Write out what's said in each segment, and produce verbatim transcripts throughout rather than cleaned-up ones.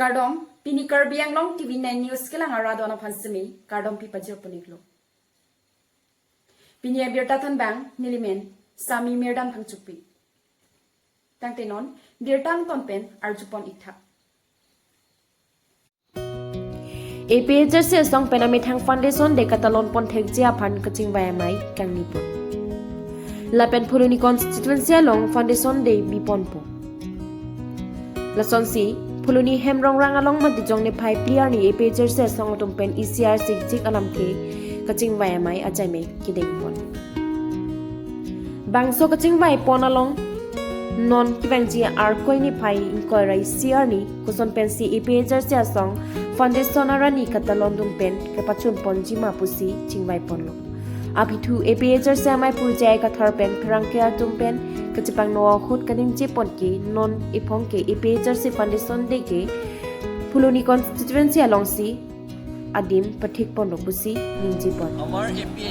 Kardom, pini Karbi Anglong T V nine News kelang arat aphan semi kardom pi pajir puniklo. Pini abirta thanbang nelimen Sami Mirdam Phangchokpi. Tangte non birta angton pen arjupon iktha. A P H L C asong pen amethang Foundation Day katalon pon thekji aphan kachingvai amei kangnipon. Lapen Phuloni constituency along Foundation Day biponpo. Lasonsi Phuloni Hemrongrang along Matijong niphai phli arni A P H L C asong atum pen E C R sikjik alamthe kachingvai amei achaime kedengpon. Bangso kachingvaipon along non kevangji Arkoi niphai ingkoi ra isi arni koson pensi A P H L C asong Foundation arani katalondun pen kepachunponji ma pusi chingvaiponlo. Aphi thu A P H L C amei pu J I Kathar pen pherangke atum pen kachepangno ahut kaningjepon ke non ephong ke A P H L C Foundation Day ke Phuloni constituency alongsi adim pathikponlo pusi ningjepon.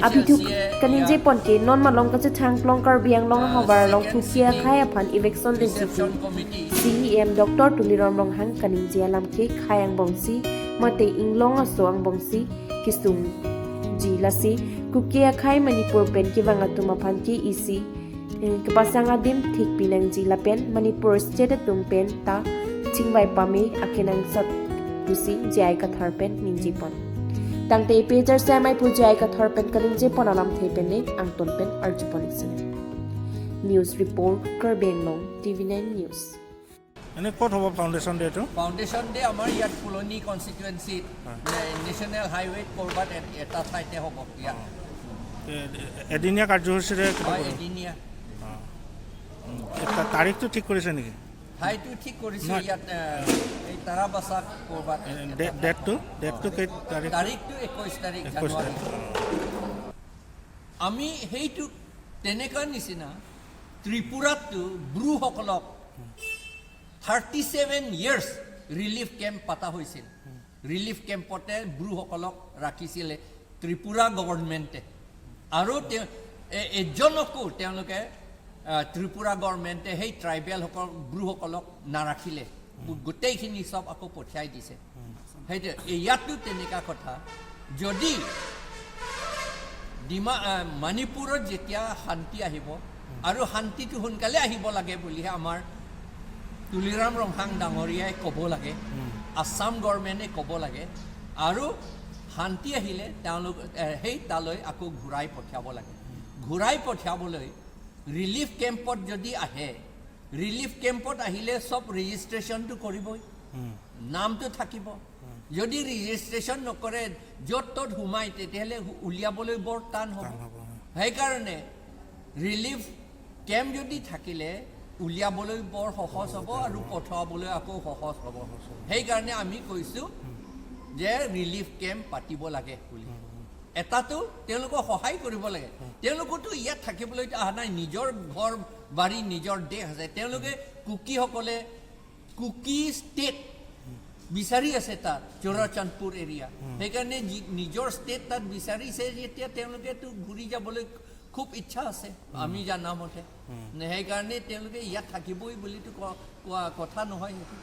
Aphi thu kaningjepon ke non malom kachethang Klong Karbi Anglong ahavar along Kuki akhei aphan eviction dengji pu C E M Doctor Tuliram Ronghang kaningje alam ke khei angbongsi mate inglong aso angbongsi kesungji, lasi Kuki akhei Manipur pen kevang atum aphan ke isi eh, kepasang adim thik pinangji lapen Manipur state atum pen ta chingvai pame akenangsot pusi J I Kathar pen ningjepon. Tangte A P H L C amei pu J I Kathar pen kaningjepon alamthe pen le angton pen arjupon iksinang. News report, Karbi Anglong T V nine News. এনে ক'ত হ'ব ফাউণ্ডেশ্যন ডে'টো? Foundation day' আমাৰ ইয়াত ফুলনি কনষ্টিটুৱেঞ্চিত হয়। নে- নেশ্যনেল হাইৱেত ক'ৰবাত এ- এটা ঠাইতে হ'ব ইয়াত। এ- এদিনীয়া কাৰ্যসূচীৰে কিবা হয়, কৰিব? এদিনীয়া। এটা তাৰিখটো ঠিক কৰিছে নেকি? ঠাইটো ঠিক কৰিছোঁ নহয়। ইয়াত, এ, এই তাৰাবাচা ক'ৰবাত এ, এটা ডে- ঠাই। ডেটটো? ডেটটো কেই তাৰিখ? তাৰিখটো একৈছ তাৰিখ একৈছ জানুৱাৰী। তাৰিখ। আমি সেইটো তেনেকুৱা নিচিনা ত্ৰিপুৰাততো ব্ৰুসকলক thirty seven years relief camp পতা হৈছিল। ৰিলিফ কেম্পতে ব্ৰুসকলক ৰাখিছিলে ত্ৰিপুৰা গভৰ্ণমেণ্টে। আৰু তেওঁ এ- এজনকো তেওঁলোকে, আহ, ত্ৰিপুৰা গভৰ্ণমেণ্টে সেই ট্ৰাইবেলসকল, ব্ৰুসকলক নাৰাখিলে। গোটেইখিনি চব আকৌ পঠিয়াই দিছে। সেইটো, ইয়াতো তেনেকুৱা কথা। যদি ডিমা আহ, মণিপুৰত যেতিয়া শান্তি আহিব আৰু শান্তিটো সোনকালে আহিব লাগে বুলিহে আমাৰ তুলিৰাম ৰংহাং ডাঙৰীয়াই ক'ব লাগে, আছাম গভৰ্ণমেণ্টে ক'ব লাগে। আৰু শান্তি আহিলে তেওঁলোক এ, সেই তালৈ আকৌ ঘূৰাই পঠিয়াব লাগে। ঘূৰাই পঠিয়াবলৈ ৰিলিফ কেম্পত যদি আহে, ৰিলিফ কেম্পত আহিলে চব ৰেজিষ্ট্ৰেশ্যনটো কৰিবই, নামটো থাকিব। যদি ৰেজিষ্ট্ৰেশ্যন নকৰে, য'ত ত'ত সোমাই, তেতিয়াহ'লে উলিয়াবলৈ বৰ টান হ'ব। টান হ'ব, হয়। সেইকাৰণে ৰিলিফ কেম্প যদি থাকিলে উলিয়াবলৈ বৰ সহজ হ'ব আৰু পঠোৱাবলৈ আকৌ সহজ হ'ব। সেইকাৰণে আমি কৈছোঁ যে ৰিলিফ কেম্প পাতিব লাগে বুলি। এটাতো তেওঁলোকক সহায় কৰিব লাগে। তেওঁলোকতো ইয়াত থাকিবলৈ অহা নাই, নিজৰ ঘৰ বাৰী, নিজৰ দেশ আছে। তেওঁলোকে কুকিসকলে কুকি ষ্টেট বিচাৰি আছে তাত, চুৰাচান্দপুৰ এৰিয়া। সেইকাৰণে যি- নিজৰ ষ্টেট তাত বিচাৰিছে যেতিয়া তেওঁলোকেতো ঘূৰি যাবলৈ খুব ইচ্ছা আছে, আমি জানা মতে। নে, সেইকাৰণে তেওঁলোকে ইয়াত থাকিবই বুলিতো কোৱা- কোৱা কথা নহয় সেইটো।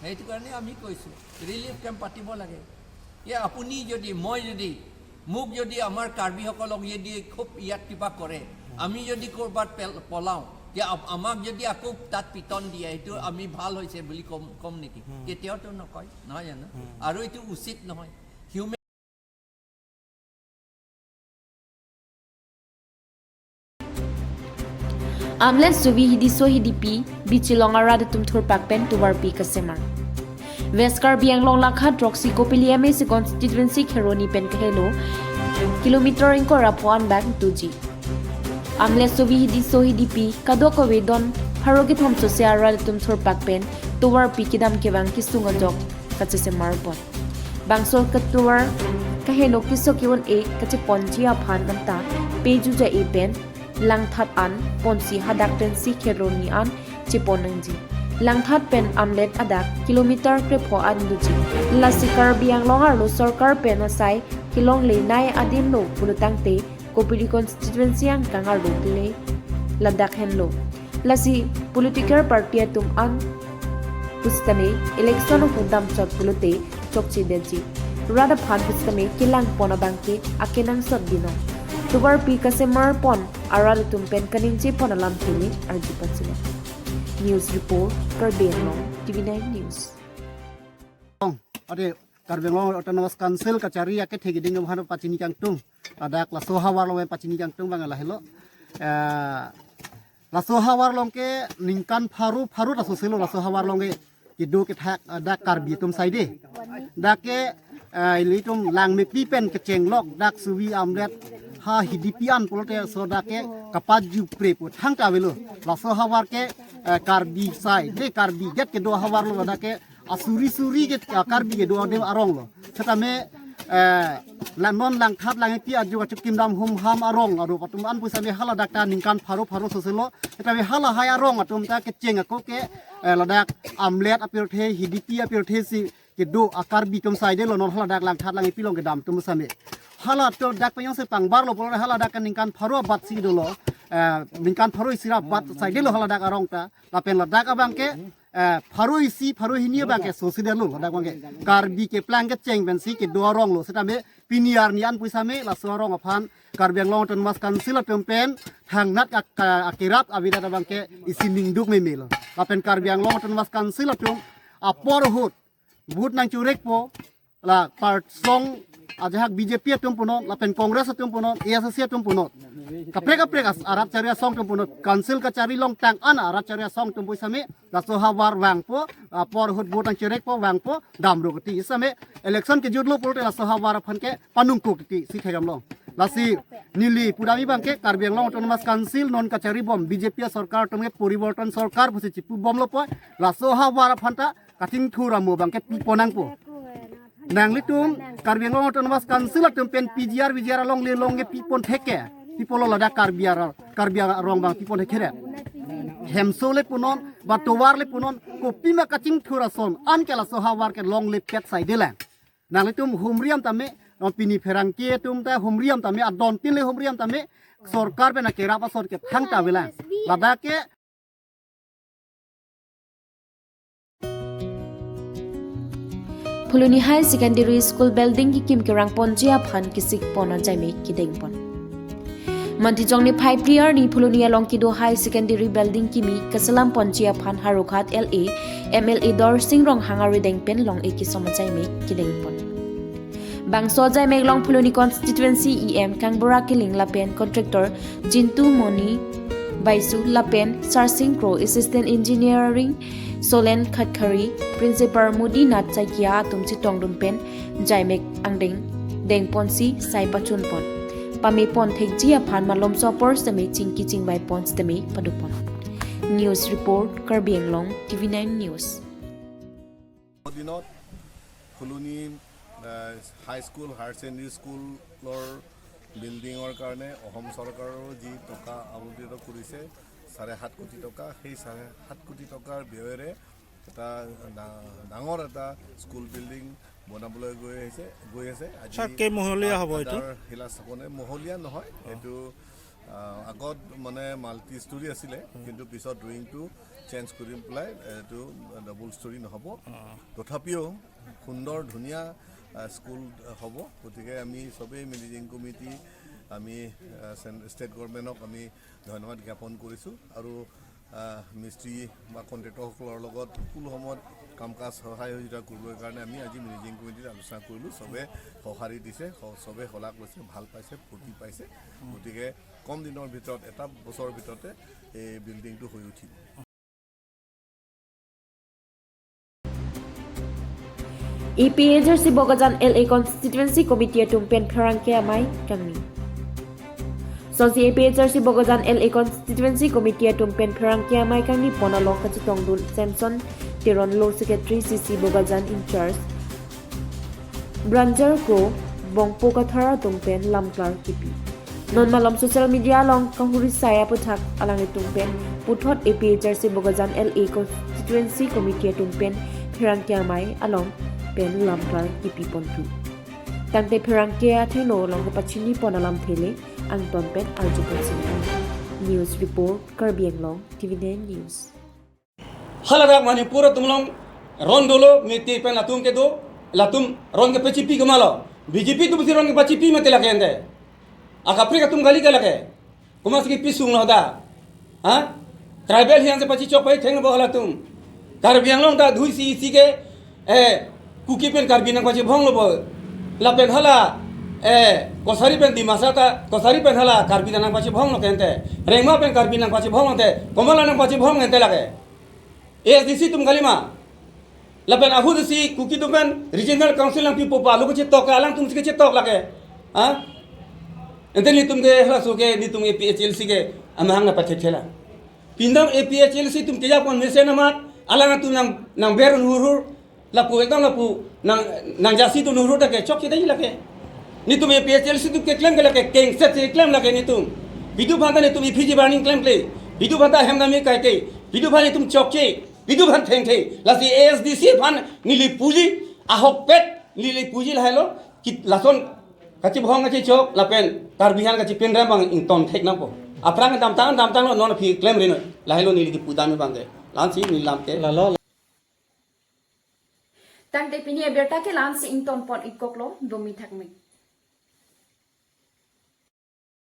সেইটো কাৰণে আমি কৈছোঁ ৰিলিফ কেম্প পাতিব লাগে। এ, আপুনি যদি, মই যদি, মোক যদি আমাৰ কাৰ্বিসকলক যদি খুব ইয়াত কিবা কৰে, আমি যদি ক'ৰবাত পেল- পলাওঁ, যে আ- আমাক যদি আকৌ তাত পিটন দিয়ে, এইটো আমি ভাল হৈছে বুলি ক'ম ক'ম নেকি? কেতিয়াওতো নকয়, নহয় জানো? আৰু এইটো উচিত নহয়। Human Amle suvi hidi so hidi pi, bichilong arat atum thurpak pen tovar pi kasemar. West Karbi Anglong lakha throksi Kopili M A C constituency Kheroni pen kahelo kilometer ingkoi ra pho an bak tuji. Amle suvi hidi so hidi pi kadokave don pharo kethom sose arat atum thurpak pen tovar pi kedam kevang kesung ajok kachesemar pon. Bangso ketovar kahelo keso ke-un-e kacheponji aphan anta peju ja-e pen langthat an ponsi hadak pensi Kheroni an chepon nangji. Langthat pen Amlet adak kilometer krepho an doji. Lasi Karbi Anglong arlo sorkar pen asai kelonglenei adim lo pulotangte Kopili constituency angkang arlo pile ladak henlo. Lasi political party atum an Pusitame election ahut damchot pulote chokche detji. Rat aphan pusitame kelang pon abangke akenangsot binong. Tovarpi kasemar pon arat atum pen kaningje pon alamthe le arju pachinang. News report, Karbi Anglong, T V nine News. Ade Karbi Anglong Autonomous Council kachari akethe keding atum aphan pachini kangtung. Ladak laso havar along pachini kangtung abang lahelo. Eh, laso havar along ke ningkan pharo pharo ta soselo laso havar along ke kedo kethak, eh, dak Karbi atum side. Dak ke, eh, ilitum Langmepi pen kechenglok dak Suvi Amlet ha Hidipi an pulote laso dak ke kapaju pre pu thangta avelo. Laso havar ke, eh, Karbi side, Karbi get kedo havar lo dak ke asuri suri ke, ah, Karbi kedo adim arong lo. Setame, eh, la non Langthat Langmepi aju kachuk kimdam humham arong arup atum an pusitame haladak ta ningkan pharo pharo soselo. Setame halahai arong atum ta kecheng ako ke, eh, ladak Amlet apirthe, Hidipi apirthe si kedo a Karbi atum side lo non haladak Langthat Langmepi along kedam atum pusitame. Hala to dak penyong se pangbar lo pulo haladak ke ningkan pharo abat si dolo. Eh, ningkan pharo isi ra abat side lo haladak arong ta. Lapen ladak abangke, eh, pharo isi, pharo hini abangke sosi detlo ladak abangke. Karbi keplang kecheng pensi kedo arong lo. Setame pini arni an pusitame laso arong aphan Karbi Anglong Autonomous Council atum pen thangnat ak-, ak-, akerap avedet abangke isi ningduk meme lo. Lapen Karbi Anglong Autonomous Council atum apor ahut vote nangchorek po, la part song ajahak B J P atum punon, lapen Congress atum punon, A S D C atum punon. Kaprek kaprek as-, arat chari asong atum punon, council kachari longtang an arat chari asong atum pusitame, laso havar vangpo, apor ahut vote nangchorek po vangpo, damro keti. Setame election kejut lo pulote laso havar aphan ke panungkuk keti si thekdam long. Lasi neli pudam abangke Karbi Anglong Autonomous Council non kachari bom B J P sorkar atum ke poriborton sorkar pusi chipu bomlo po, laso havar aphan ta kachingthur amo abangke pipon nangpo. Nanglitum Karbi Anglong Autonomous Council atum pen P G R, V G R along le long ke pipon theke. Pipolo ladak Karbi ar-, Karbi arong abang pipon theke re. Hemso le punon, ba tovar le punon, kopima kachingthur ason, anke laso havar ke longle pet side lang. Nanglitum humri am tame, non pini pherangke atum ta humri am tame, adon tin le humri am tame, sorkar pen akerap ason ke thangta avelang. Ladak ke Phuloni High Secondary School building kekim kerang ponji aphan kisik pon ajaimek kedeng pon. Mantijong niphai phli arni Phuloni along kedo High Secondary building kimi kaselam ponji aphan Howraghat L A M L A Dorsing Ronghang arideng pen long-e kesom ajaimek kedeng pon. Bangso ajaimek along Phuloni constituency E M Kangbura Killing lapen contractor Jintu Moni Baisu lapen Sarsing Kro, Assistant Engineering Solen Khatkhari, Principal Modi Nath Saikia atum chetongdun pen ajaimek angdeng deng ponsi sai pachun pon. Pame pon thekji aphan malomso apor seme chingki chingvai pon seme pado pon. News report, Karbi Anglong, T V nine News. দিনত ফুলনি, আহ, high school, higher secondary স্কুলৰ বিল্ডিঙৰ কাৰণে অসম চৰকাৰৰ যি টকা আবণ্টিত কৰিছে, চাৰে সাত কোটি টকা, সেই চাৰে সাত কোটি টকাৰ ব্যয়েৰে এটা ডা-, ডাঙৰ এটা স্কুল বিল্ডিং বনাবলৈ গৈ আহিছে, গৈ আছে। আজি ছাৰ, কেইমহলীয়া হ'ব এইটো? আধাৰ শিলাস্থাপনে, মহলীয়া নহয়, অ। এইটো, আহ, আগত মানে মাল্টি ষ্টৰী আছিলে, হুম। কিন্তু পিছত উইংটো চেঞ্জ কৰি পেলাই এইটো ডাবল ষ্টৰী নহ'ব। অ। তথাপিও সুন্দৰ, ধুনীয়া, আহ, স্কুল হ'ব। গতিকে আমি চবেই মেনেজিং কমিটি, আমি, আহ, চেন-, ষ্টেট গভৰ্ণমেণ্টক আমি ধন্যবাদ জ্ঞাপন কৰিছোঁ। আৰু, আহ, মিস্ত্ৰী বা কণ্ট্ৰেক্টৰসকলৰ লগত সকলো সময়ত কাম কাজ সহায় সহযোগিতা কৰিবৰ কাৰণে আমি আজি মেনেজিং কমিটিত আলোচনা কৰিলোঁ। চবে সঁহাৰি দিছে, স-, চবে শলাগ লৈছে, ভাল পাইছে, ফূৰ্তি পাইছে। গতিকে কম দিনৰ ভিতৰত, এটা বছৰৰ ভিতৰতে এই বিল্ডিংটো হৈ উঠিব। A P H R C Bokajan L A Constituency Committee atum pen pherangke amei kangni. Sonsi A P H R C Bokajan L A Constituency Committee atum pen pherangke amei kangni pon along kachetongdun Samson Teron lo, Secretary C C Bokajan in charge, Branjar Kro, Bongpo Kathar atum pen lamklar kipi. Non malom social media along kahuri sai aputhak alanglitum pen puthot A P H R C Bokajan L A Constituency Committee atum pen pherangke amei along pen lamklar kipi ponthu. Tangte pherangke athengno along kapachini pon alamthe le angton pen arju ponsi. News report, Karbi Anglong, T V nine News. Haladak Manipur atum along ron dolo, mete pen latum kedo, latum ron kepachipi komatlo? B J P atumsi ron kepachipi mati lake ante. Akaprek atum kali ke lake. Komatsi kepisung lo dak? Ha? Tribal hiang si pachichok pai theng bo halatum. Karbi Anglong ta dui isi isi ke, eh, Kuki pen Karbi nangpachibhong lo bo. Lapen hala, eh, Kosari pen Dimasa ta, Kosari pen hala Karbi ta nangpachibhong lo ke ante. Rengma pen Karbi nangpachibhong lo ante. Komatlo nangpachibhong ante lake? A S D C atum kalima? Lapen ahut si Kuki atum pen Regional Council nangpipo pa, lo kachetok ke, alangtumsi kachetok lake. Ha? Ante netum ke halaso ke, netum A P H L C ke amahang nangpathekthela. Pindam A P H L C atum kejapon mesen amat, alangtum nang, nangber hurhur, lapu ekdam lapu nang, nang jasi tu hurhur ta ke chokche dei lake. Netum A P H L C atum keklem ke lake, kengset si klem lake netum. Pidu aphan ta netum iphi jibarning klemkle. Pidu aphan ta hem dam-i kaike. Pidu aphan netum chokche. Pidu aphan thengthe. Lasi A S D C aphan neli puji, ahokpet neli puji lahelo. Kit lason kachibhong kachichok lapen Karbi aphan kachipinrem abang ington thek nangpo. Aphrang damtang damtanglo, non aphi klemri noi. Lahelo neli kipu dam-i abang ke. La-ansi neli lam ke. Lalo. Tangte pini abirta ke la-ansi ingtonpon-ik koklo, domi thakme.